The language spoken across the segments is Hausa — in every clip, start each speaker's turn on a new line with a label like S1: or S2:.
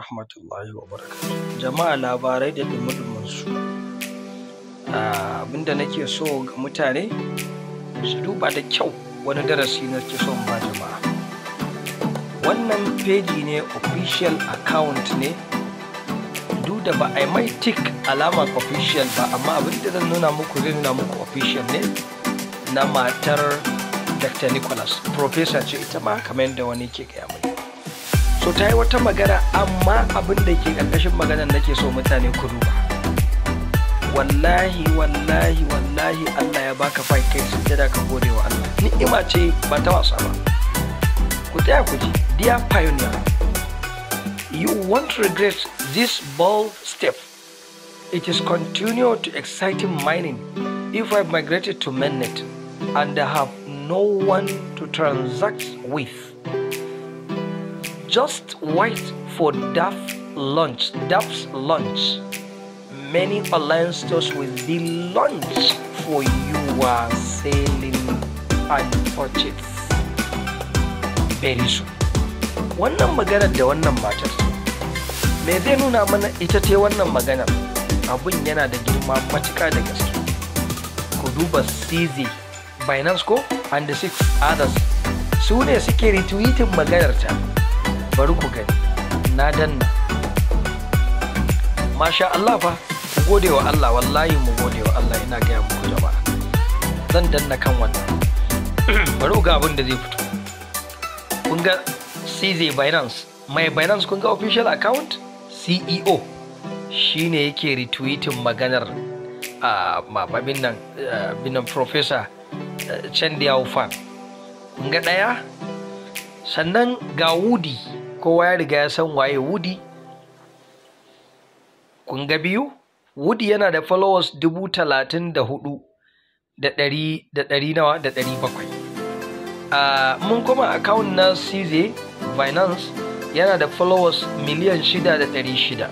S1: Rahmatullahi wa barakatuh. Jama'a, labarai da dumi su. Abinda nake so ga mutane su duba da kyau, wani darasi nake so in ba jama'a. Wannan page ne, official account ne, duk da ba a yi mai tick alamar official ba, amma abinda zan nuna muku zai nuna muku official ne na matar Dr. Nicholas. Professor ce ita ma, kamar yadda wani ke gaya mani. So ta yi wata magana, amma abin da ke ƙarƙashin maganar nake so mutane ku duba. Wallahi, wallahi, wallahi, Allah ya baka Pi, kai sujjada ka gode wa Allah. Ni'ima ce ba ta wasa ba. Ku tsaya ku ji. "Dear pioneer, you won't regret this bold step. It is continue to exciting mining if I migrated to mainnet and I have no one to transact with. Just wait for dApp launch. dApp's launch. Many online stores will be launched for your selling and purchase very soon." Wannan maganar da wannan matar, me zai nuna mana ita ce wannan maganar? Abun yana da girma matuƙa da gaske. Ku duba CZ Binance ko and the six others, su ne suke retweeting maganar ta. Bari ku gani, na danna. Masha Allah fa, ku gode wa Allah, wallahi mu gode wa Allah. Ina gaya muku jama'a, zan danna kan wannan, bari ku ga abin da zai fito. Kun ga CZ Binance, mai Binance, kun ga official account CEO shine yake retweeting maganar a mababin nan binan Professor Chengdiao Fan. Kun ga ɗaya, sannan ga Woody, kowa ya riga ya san waye Woody. Kun ga biyu, Woody yana da followers 34,100 da ɗari nawa da 700. Mun kuma account na CZ Binance yana da followers 6,600,000.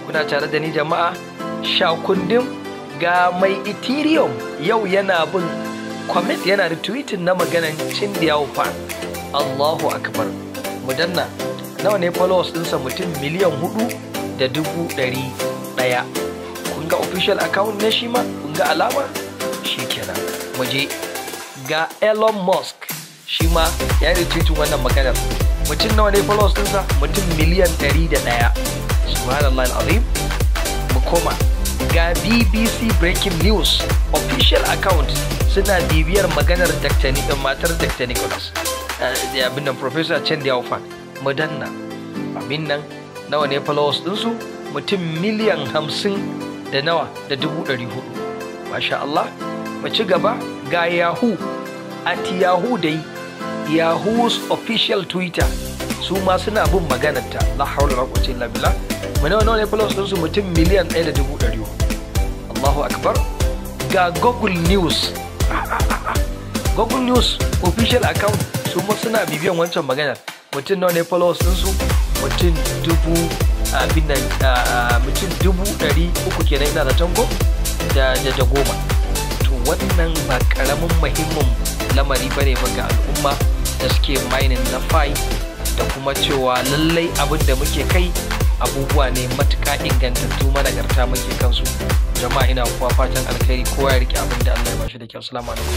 S1: Kuna tare da ni jama'a? Sha kundin ga mai Ethereum yau yana bin comment, yana retweeting na maganan Chengdiao Fan. Allahu akbar. Mu danna, nawa ne followers ɗinsa? Mutum 4,100,000. Kun ga official account ne shi ma, kun ga alama, shi kenan. Mu je ga Elon Musk, shi ma ya retweeting wannan maganar. Mutum nawa ne followers ɗinsa? Mutum 101,000,000. Subhanallah al'azim. Mu koma ga BBC Breaking News official account, suna bibiyar maganar Dr. matar Dr. Nicholas, abin nan, Professor Chengdiao Fan. Mu danna abin nan, nawa ne followers ɗinsu? Mutum miliyan 50 da nawa da 400,000. Masha Allah. Mu ci gaba, ga Yahoo, at Yahoo dai, Yahoo's official Twitter, su ma suna bin maganarta. La haula wala quwwata illa billah. Mu nawa nawa ne followers ɗinsu? Mutum 1,100,400. Allahu akbar. Ga Google News, Google News official account, su ma suna bibiyan wancan maganar. Mutum nawa ne followers ɗinsu? Mutum dubu abin nan, mutum 300,000 kenan ina zaton, ko da goma. To wannan ba karamin muhimmin lamari bane ba ga al'umma da suke mining na Pi, da kuma cewa lallai abin da muke kai abubuwa ne matuƙa ingantattu, managarta muke kansu. Jama'a, ina kuwa fatan alkhairi, kowa ya rike abin da Allah ya bashi da kyau. Assalamu alaikum.